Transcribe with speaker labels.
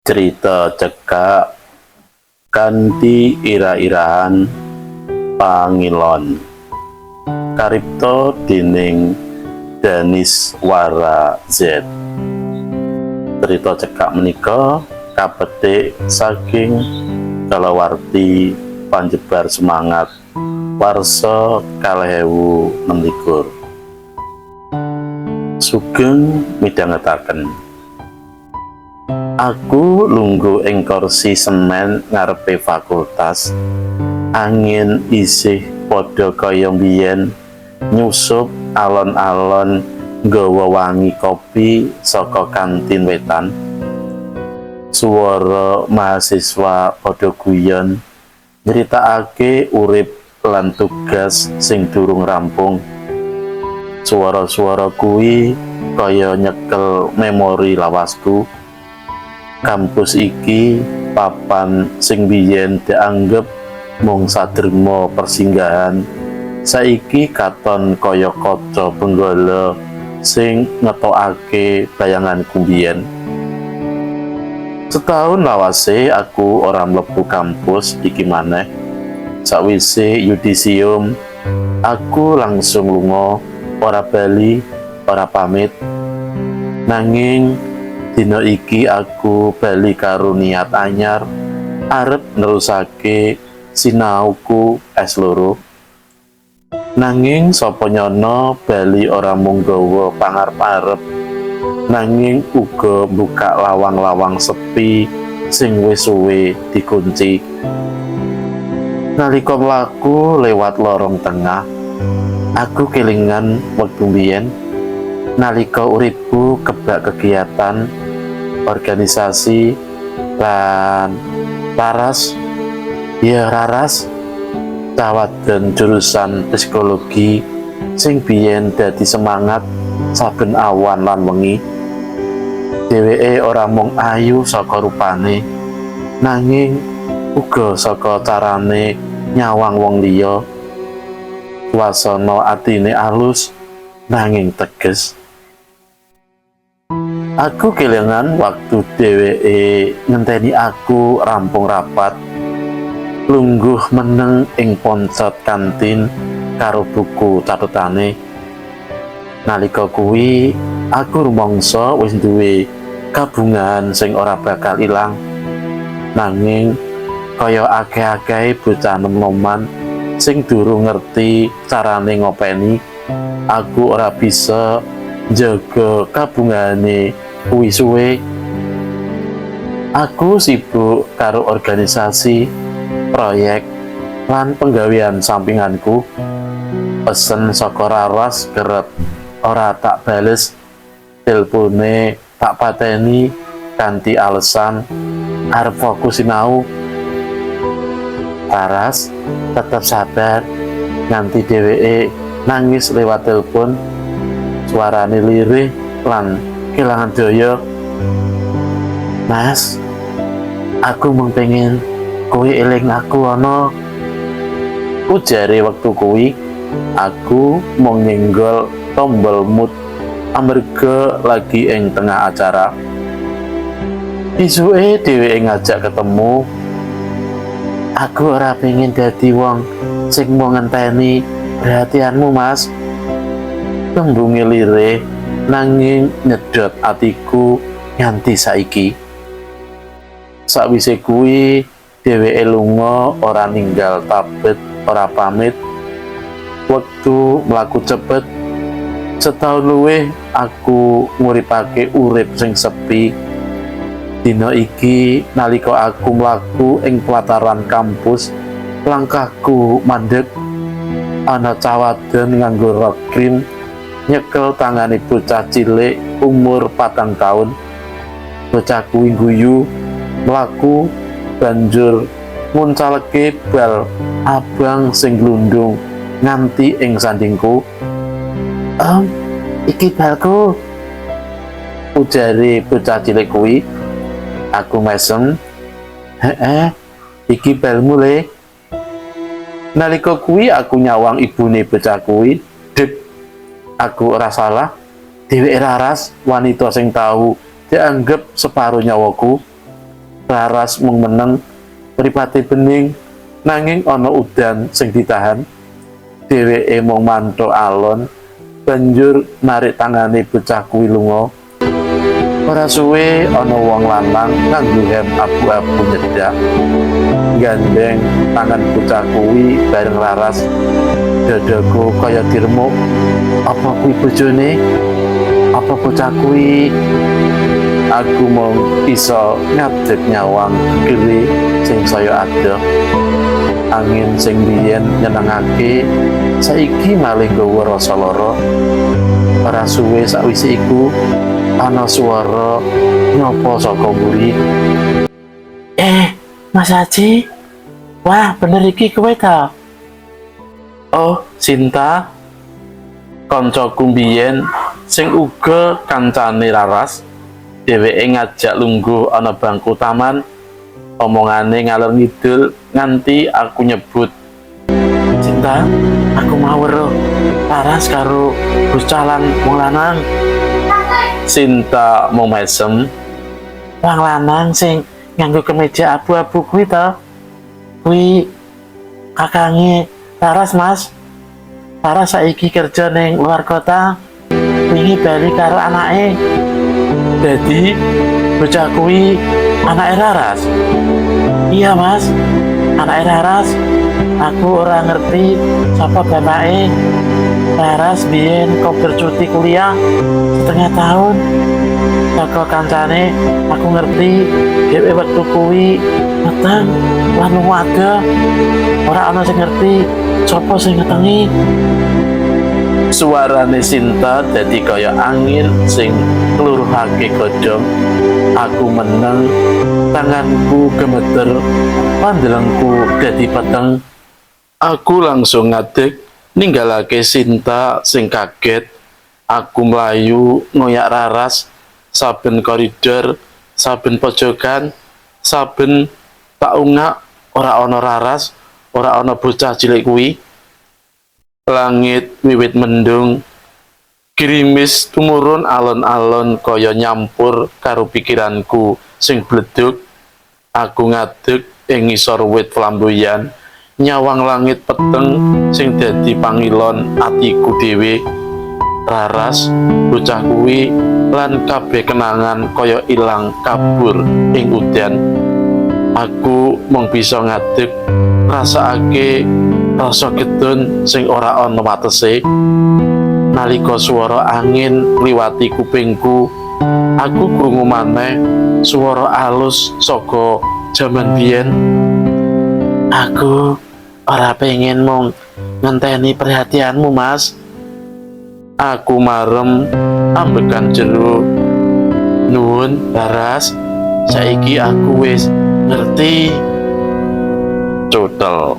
Speaker 1: Crita cekak kanthi ira-irahan Pangilon, karipta dening Daniswara Z. Crita cekak menika kapetik saking kalawarti Panjebar Semangat warsa 2026. Sugeng midhangetaken. Aku lungguh ing kursi semen ngarepe fakultas. Angin isih padha kaya mbiyen, nyusup alon-alon nggawa wangi kopi saka kantin wetan. Suwara mahasiswa padha guyon, nyritakake urip lan tugas sing durung rampung. Suara-suara kuwi kaya nyekel memori lawasku. Kampus iki, papan sing biyen dianggep mung saderma persinggahan, saiki katon kaya kaca benggala sing ngetokake bayanganku biyen. Setahun lawase aku ora mlebu kampus iki maneh. Sawise yudisium, aku langsung lunga, ora bali, ora pamit. Nanging dina iki aku bali karo niat anyar, arep nerusake sinauku S2. Nanging sapa nyana bali ora mung gawa pangarep-arep, nanging uga mbuka lawang-lawang sepi sing wis suwe dikunci. Nalika mlaku lewat lorong tengah, aku kelingan wektu mbiyen, nalika uripku kebak kegiatan organisasi lan Laras. Ya, Raras, cah wadon jurusan psikologi sing biyen dadi semangat saben awan lan wengi. Dheweke ora mung ayu saka rupane, nanging uga saka carane nyawang wong liya. Swasana atine alus nanging teges. Aku kelingan waktu dheweke ngenteni aku rampung rapat, lungguh meneng ing poncot kantin karo buku catetane. Nalika kuwi aku rumangsa wis duwe kabungahan sing ora bakal ilang. Nanging kaya akeh-akehe bocah nom-noman sing durung ngerti carane ngopeni, aku ora bisa njaga kabungahane kuwi suwe. Aku sibuk karo organisasi, proyek, lan penggawean sampinganku. Pesen saka Raras kerep ora tak bales, telpone tak pateni kanthi alasan arep fokus sinau. Raras tetep sabar nganti dheweke nangis lewat telepon, suarane lirih lan kelangan daya. "Mas, aku mung pengen kowe eling aku ana," ujare wektu kuwi. Aku mung nyenggol tombol mute amarga lagi ing tengah acara. Isuke dheweke ngajak ketemu. "Aku ora pengen dadi wong sing mung ngenteni perhatianmu, Mas." Tembunge lirih nanging nyedot atiku nganti saiki. Sakwise kuwi dheweke lunga, ora ninggal tabet, ora pamit. Wektu mlaku cepet. Setahun luwih aku nguripake urip sing sepi. Dina iki, nalika aku mlaku ing pelataran kampus, langkahku mandek. Ana cah wadon nganggo rok krim nyekel tangane bocah cilik umur 4 tahun. Bocah kuwi guyu, mlaku, banjur nguncalke bal abang sing glundung nganti ing sandingku. "Om, iki balku," ujare bocah cilik kuwi. Aku mesem. "Heeh, iki balmu, Le." Nalika kuwi aku nyawang ibune bocah kuwi. Dek, aku ora salah. Dheweke Raras, wanita sing tau dianggep separo nyawaku. Raras mung meneng, mripate bening, nanging ana udan sing ditahan. Dheweke mung manthuk alon, banjur narik tangane bocah kuwi lunga. Ora suwe ana wong lanang nganggo hem abu-abu nyedak. Gandeng tangan bocah kuwi bareng Raras. Dadaku kaya diremuk. Apa kuwi bojone? Apa bocah kuwi? Aku mung isa ngadeg nyawang gegere sing saya adoh. Angin sing biyen nyenengake saiki malih nggawa rasa lara. Ora suwe sakwise iku ana swara nyapa saka mburi. "Eh, Mas Haji. Wah, bener iki kowe ta?" Oh, Sinta. Kancaku mbiyen sing uga kancane Raras. Dheweke ngajak lungguh ana bangku taman. Omongane ngalor ngidul nganti aku nyebut, "Sinta, aku mau weruh Raras karo bocah lan wong lanang." Sinta mung mesem. "Wong lanang sing nganggo kemeja abu-abu kuwi ta? Kuwi kakange Raras, Mas. Raras saiki kerja ning luar kota. Wingi bali karo anake." "Dadi bocah kuwi anake Raras?" "Iya, Mas, anake Raras. Aku ora ngerti sapa bapake. Raras biyen kober cuti kuliah setengah tahun. Saka kancane aku ngerti dhewe wektu kuwi meteng lan lunga adoh. Ora ana sing ngerti sapa sing metengi." Suarane Sinta dadi kaya angin sing ngluruhake godhong. Aku meneng, tanganku gemeter, pandelengku dadi peteng. Aku langsung ngadeg ninggalake Sinta sing kaget. Aku mlayu ngoyak Raras saben koridor, saben pojokan, saben tak ungak ora ana Raras, ora ana bocah cilik kuwi. Langit wiwit mendung. Gerimis tumurun alon-alon kaya nyampur karo pikiranku sing bledug. Aku ngadeg ing ngisor wit flamboyan, nyawang langit peteng sing dadi pangilon atiku dhewe. Raras, bocah kuwi, lan kabeh kenangan kaya ilang kabur ing udan. Aku mung bisa ngadeg ngrasakake rasa getun sing ora ana watese. Nalika swara angin ngliwati kupingku, aku krungu maneh swara alus saka jaman biyen. "Aku ora pengen mung ngenteni perhatianmu, Mas." Aku marem ambekan jero. "Nuwun, Raras. Saiki aku wis ngerti." Cutel.